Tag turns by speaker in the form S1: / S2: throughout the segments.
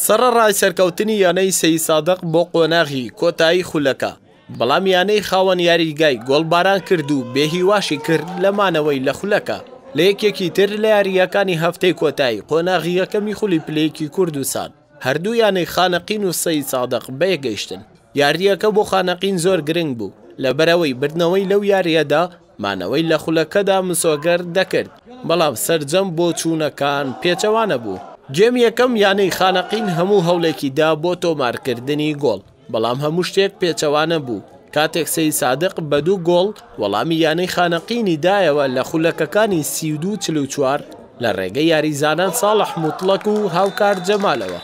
S1: سەڕەڕای سەرکەوتنی یانەی سەیدسادق بۆ قۆناغی کۆتایی خولەکە، بەڵام یانەی خاوەن یاریگای گۆڵباران کرد و بێهیواشی کرد لە مانەوەی لە خولەکە. لە یەکێکی تر لە یارییەکانی هەفتەی کۆتایی قۆناغی یەکەمی خولی پلەیەکی کوردستان، هەردوو یانەی خانەقین و سەیدسادق بەیەکگەیشتن. یارییەکە بۆ خانەقین زۆر گرنگ بوو، لەبەرئەوەی بردنەوەی لەو یارییەدا مانەوەی لە خولەکەدا مسۆگەر دەکرد، بەڵام سەرجەم بۆچوونەکان پێچەوانە بوو. گێمی یەکەم یانەی خانەقین هەموو هەوڵێکی دا بۆ تۆمارکردنی گۆڵ، بەڵام هەموو شتێک پێچەوانە بوو، کاتێک سەیدسادق بە دوو گۆڵ وەڵامی یانەی خانەقینی دایەوە لە خولەکەکانی 32 و 44 لە رێگەی یاریزانان ساڵح موتڵەک و هاوکار جەمالەوە.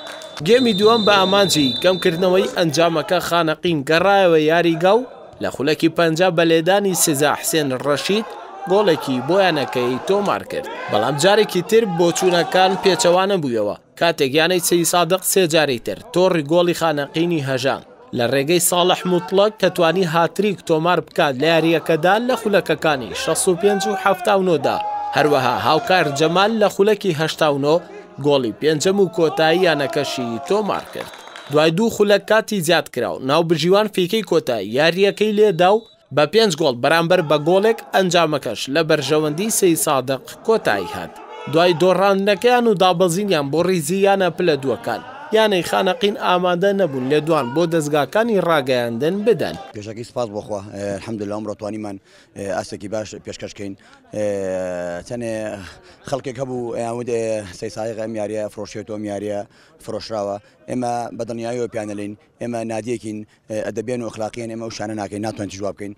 S1: گێمی دووەم بە ئامانجی کەمکردنەوەی ئەنجامەکە خانەقین گەڕایەوە یاریگا و لە خولەکی 50 بە لێدانی سزا حسێن ڕەشید گۆڵێکی بۆ یانەکەی تۆمارکرد، بەڵام جارێکی تر بۆچوونەکان پێچەوانە بوویەوە کاتێک یانەی سەیدسادق سێ جاری تر تۆڕی گۆڵی خانەقینی هەژاند لە رێگەی ساڵح موتڵەک کە توانی هاتریک تۆمار بکات لە یارییەکەدا لە خولەکەکانی 65 و 79 دا، هەروەها هاوکار جەمال لە خولەکی 89 گۆڵی پێنجەم و کۆتایی یانەکەشی تۆمارکرد. دوای دوو خولەک کاتی زیادکراو، ناوبژیوان فیکەی کۆتایی یارییەکەی لێدا و بە پێنج گۆڵ بەرامبەر بە گۆڵێک ئەنجامەکەش لە بەرژەوەندی سەیدسادق کۆتایی هات. دوای دۆڕاندنەکەیان و دابەزینیان بۆ ریزی یانە پلە دووەکان، یانەی خانەقین ئامادە نەبوون لێدوان بۆ دەزگاکانی راگەیاندن بدەن.
S2: پێشەکی سوپاس بۆ خوا الحمدللە ئەمڕۆ توانیمان ئاستێکی باش پێشکەش کەین چەنێ خەڵکێک هەبوو ئەیان وت سەیدسادق ئەم یاریە فرۆشێت و ئەم یاریە فرۆشراوە ئێمە بە دڵنیاییەوە پێیان دەلێین ئێمە نادیەکین ئەدەبیان و ئەخلاقیان ئێمە ئەو شتانە ناکەین ناتوانین تیژ وا بکەین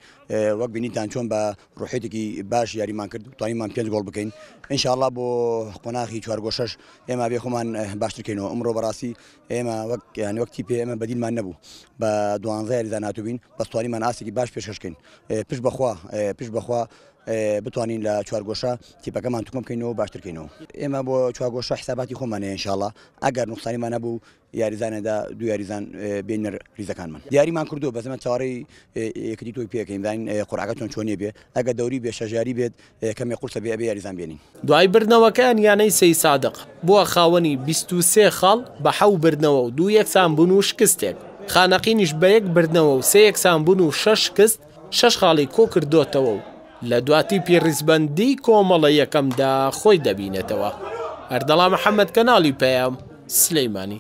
S2: وەک بینیتان چۆن بە ڕوحیەتێکی باش یاریمان کرد توانیمان پێنج گۆڵ بکەین ئینشاءاللە بۆ قۆناغی چوارگۆشەش ئێمە بێ خۆمان باشتر کەینەوە ئەمڕۆ بەڕاستی ئێمە وەک یان وەک تیپێ ئێمە بەدیلمان نەبوو بە دوانزە یاریزان هاتووبین بەس توانیمان ئاستێکی باش پێشکەش کەین پشت بەخوا پشت بەخوا بتوانین لە چوارگۆشە تیپەکەمان توکمە بکەینەوە باشتر کەینەوە ئێمە بۆ چوارگۆشە حساباتی خۆمان هەیە ئینشاءاللە ئەگەر نوقسانیمان هەبوو یاریزانێدا دوو یاریزان بێنە ریزەکانمان دیاریمان کردو بەس ئێمە چاوەڕێی یەکێتی تۆی پێکەین بزانین قورعەکە چۆن چۆنیە بێ ئەگەر دەوری بێ شەش یاری بێت کەمێ قورسە بێ ئەبێ یاریزان بێنین.
S1: دوای بردنەوەکەیان یانەی سەیدسادق بووە خاوەنی 23 خاڵ بە حەو بردنەوە و دوو یەکسانبوون و شکستێک، خانەقینیش بە یەک بردنەوە و سێ یەکسانبوون و شەش شکست شەش خاڵی کۆکردۆتەوە و لە دوا تیپی ڕیزبەندیی کۆمەڵە یەکەمدا خۆی دەبینێتەوە. ئەردەڵان محەمەد، کەناڵی پەیام، سلیمانی.